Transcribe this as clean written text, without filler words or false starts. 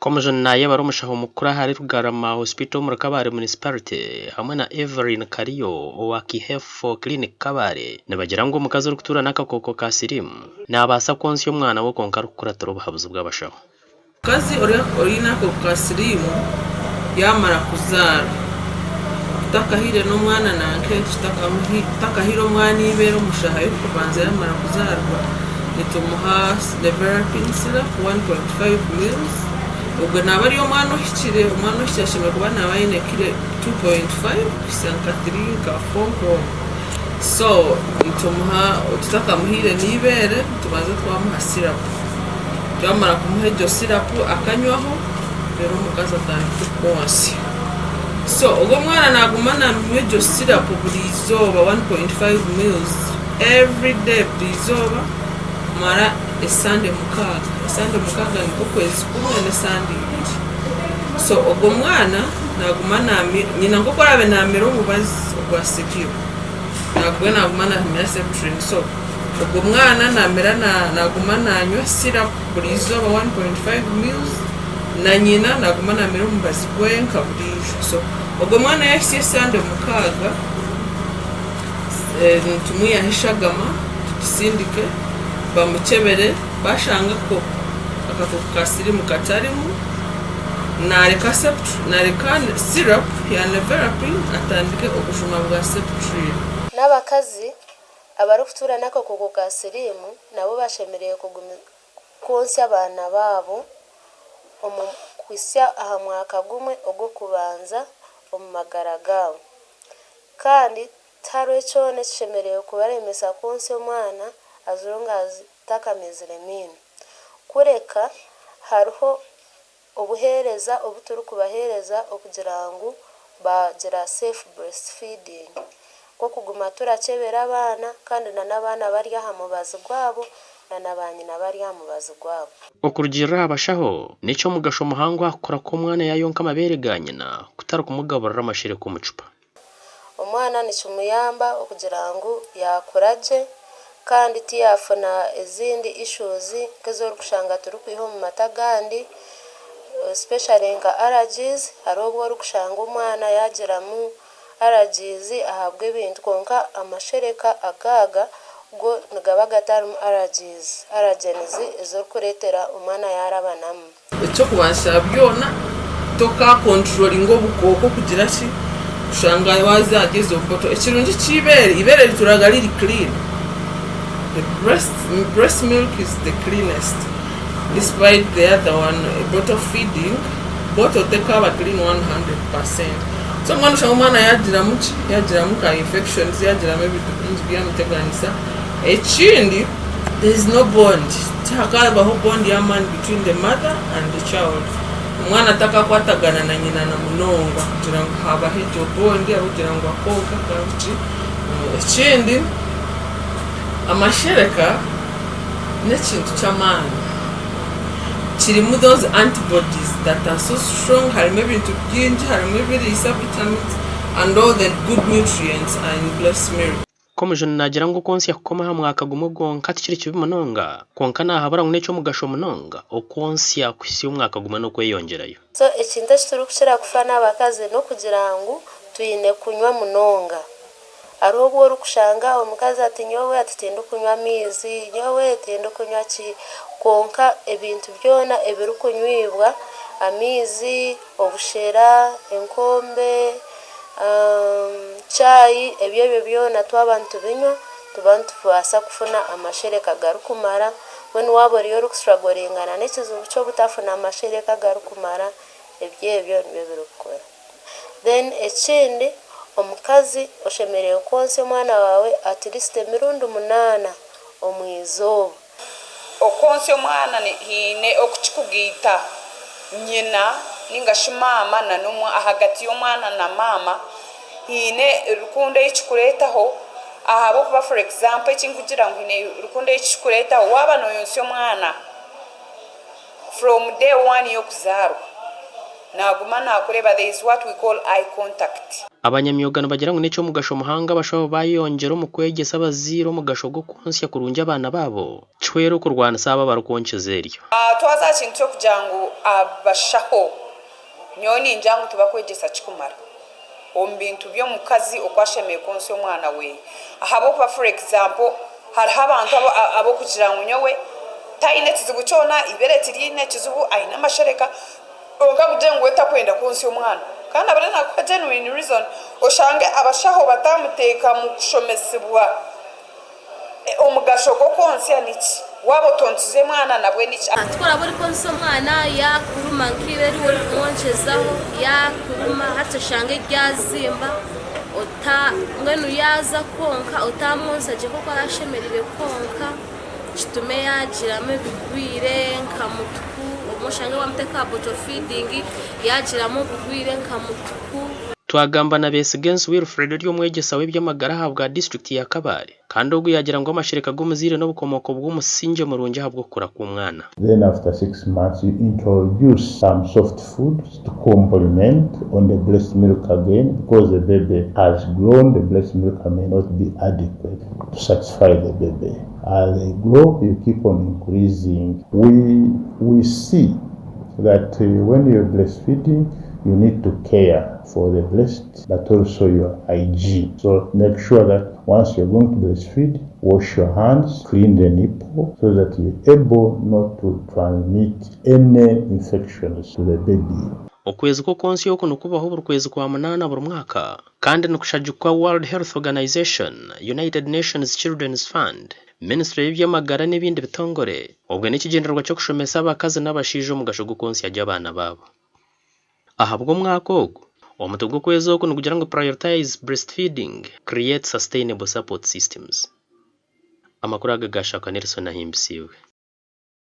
Komujuni nayebara omushaho mukuru ahari Rugarama Hospital omuri Kabale Municipality hamwe na Evelyn Kariyo owa Kihefo Clinic Kabale nibagira ngu omukazi orikutuura n'akakooko ka siriimu nabaasa kwontsya omwana we kwonka arikukuratira obuhabuzi bw'abashaho. Omukazi oine akakooko ka siriimu yaamara kuzaara, tutakahaire n'omwana nanka tutakahaire omwana eibeere omu shaaha y'okubanza yaamara kuzaarwa, nitumuha Nevirapine syrup 1.5 mils. Ogwe naaba ari omwana ohikire, omwana ohikire ashemereire kuba naaba aine kiro 2.5 kuhitsya nka 3 nka 4 nk'omwo. So nitumuha tutakamuhaire n'eibeere nitubanza twamuha syrup. Twamara kumuha egyo syrup akanywaho reero omukazi atandika kwontsya. So ogwo omwana naguma nanywa egyo syrup buri izooba 1.5 mils everyday buri izooba kumara esande mukaaga. Esande mukaaga nikwo okwezi kumwe n'esande ibiri. So ogwo mwana naguma nyina nk'oku araabe namira omubazi ogwa siriimu nagwe naguma namira septrin so Ogwo mwana namira naguma nanywa syrup buri izooba 1.5 mils na nyina naguma namira omubazi gweye nka buriijo. So ogwo mwana yahitsya esande mukaaga nitumwihaho eshagama tugisindike bamukyebere bashanga akakooko ka sirimu katarimu nareka syrup ya nevirapine atandike obujuma bwa septrin. N'abakazi Abarikutuura n'akakooko ka siriimu nabo bashemereire kwontsya abaana baabo omu kuhitsya aha mwaka gumwe ogw'okubanza omu magara gaabo. Kandi tihariho kyona ekishemereire kubaremesa kwontsya omwana as long as takamezire maino. Kureka hariho obuheereza obu turikubaheereza okugira ngu baagira safe breastfeeding nk'okuguma turakyebera abaana kandi na n'abaana bari aha mubazi gwabo na na baanyina bari aha mubazi gwabo. Okurugiirira aha bashaho, n'eky'omugasho muhango aha kukura kw'omwana yaayonka amabeere ga nyina kutari kumugaburira amashereka omu cupa. Omwana nikimuyamba okugira ngu yaakura gye kandi tiyaafuna ezindi issues nk'ezi orikushanga turikwiha omu mata agandi especially nka allergies hariho obu orikushanga omwana yaagiramu allergies ahabw'ebintu kwonka amashereka aga aga go nigaba gatarimu allergies, allergens ezirikureetera omwana yaarabanamu. Eky'okubanza kya byona, tokakonturoringa obukooko kugira ki, kushanga waaza ahari ezo boto. Ekirungi ky'eibeere, eibeere rituraga riri clean. The breast, breast milk is the cleanest despite the other one, bottle feeding, bottle tekaaba clean 100%. So mbwenu oshanga omwana yaagiramu ki, yaagiramu ka infections, yaagiramu ebintu bingi byamuteganisa. Ekindi, there is no bond, tihakabaho bond y'amaani between the mother and the child. Omwana takakwatagana na nyina na munonga kugira ngu habaho egyo bond ahabw'okugira ngu akonka akabiki. Ekindi, amashereka n'ekintu ky'amaani, kirimu those antibodies that are so strong, harimu ebintu bingi, harimu ebiriisa, vitamins and all the good nutrients are in breast milk. Komujuni naagira ngu okwontsya kukoma aha mwaka gumwe gwonka tikiri kibi munonga, kwonka naahabura ngu n'eky'omugasho munonga okwontsya kuhitsya omwaka gumwe n'okweyongyerayo. So ekintu eki turikukira kufa n'abakazi n'okugira ngu twine kunywa munonga. Hariho obu orikushanga omukazi ati nyowe ati tindikunywa amaizi, nyowe tindikunywa ki, kwonka ebintu byona ebirikunywibwa, amaizi, obushera, enkombe, Chai ebyo ebyo byona twaba nitubinywa nituba nitubaasa kufuna amashereka garikumara. Mbwenu waaba oriyo orikusitaragoringana n'ekizibu ky'obutafuna mashereka garikumara, ebyo ebyo nibyo birikukora. Then ekindi, omukazi oshemereire kwontsya omwana waawe at least emirundi munaana omu izooba. Okwontsya omwana haine oku kikugaita nyina ninga shi maama na ahagati y'omwana na maama haine rukundo ei kikureetaho ahabw'okuba for example eki ndikugira ngu haine rukundo ei kikureetaho waaba nooyontsya omwana from day one y'okuzaarwa. Naaguma naakureeba, there is what we call eye contact. Abanyamyoga nibagira ngu n'eky'omugasho muhango abashaho baayongyera omu kwegyesa abazaire omugasho gw'okwonsya kurungi abaana baabo kihwere okurwanisa abo abarikwonkyeza eryo. Twaza aha kintu ky'okugira ngu abashaho nyowe ningira ngu tibakwegyesa kikumara omu bintu by'omukazi oku ashemereire kwonsya omwana we ahabw'okuba for example hariho abantu ab'okugira ngu nyowe taine kizibu kyona, eibere tiriine kizibu, aine amashereka kwonka agire ngu we takwenda kwonsya omwana kandi abure nakuha genuine reason oshange abashaho batamuteeka mu kushomesibwa omugasho gw'okwonsya niki, waaba otonsize mwana nabwe niki. Ku oraabe orikwontsya omwana yaakuruma nk'eibeere eri orikumonkyezaho yaakuruma hati oshange ryazimba mbwenu yaaza kwonka otamwontsya gye nk'oku arashemereire kwonka kitume yaagiramu ebirwaire nka mutuku obumwe oshange waamuteeka aha bottle feeding yaagiramu oburwaire nka mutuku. Twagamba na Besigensi Wilfred ori omwegyesa w'eby'amagara ahabwa disiturikiti ya Kabale kandi ogu yaagira ngu amashereka g'omuzaire n'obukomooko bw'omusingye murungi ahabw'okukura kw'omwana. Then after 6 months you introduce some soft foods to complement on the breast milk again, because the baby has grown, the breast milk may not be adequate to satisfy the baby. As they grow, you keep on increasing. We see that when you're breastfeeding, you need to care for the breast, but also your hygiene. So make sure that once you're going to breastfeed, wash your hands, clean the nipple, so that you're able not to transmit any infections to the baby. Okwezi kw'okwonsya oku nikubaho buri kwezi kwa munaana buri mwaka kandi nikushagikwa World Health Organization, United Nations Children's Fund, Ministry y'eby'amagara n'ebindi bitongore obwe n'ekigyendererwa ky'okushomesa abakazi n'abashaija omugasho gw'okwonsya gye abaana baabo. Ahabw'omwaka ogu, omutwe gw'okwezi oku nigugira ngu "Prioritize breastfeeding, create sustainable support systems". Amakuru aga gashakwa Nelson Ahimbisiibwe.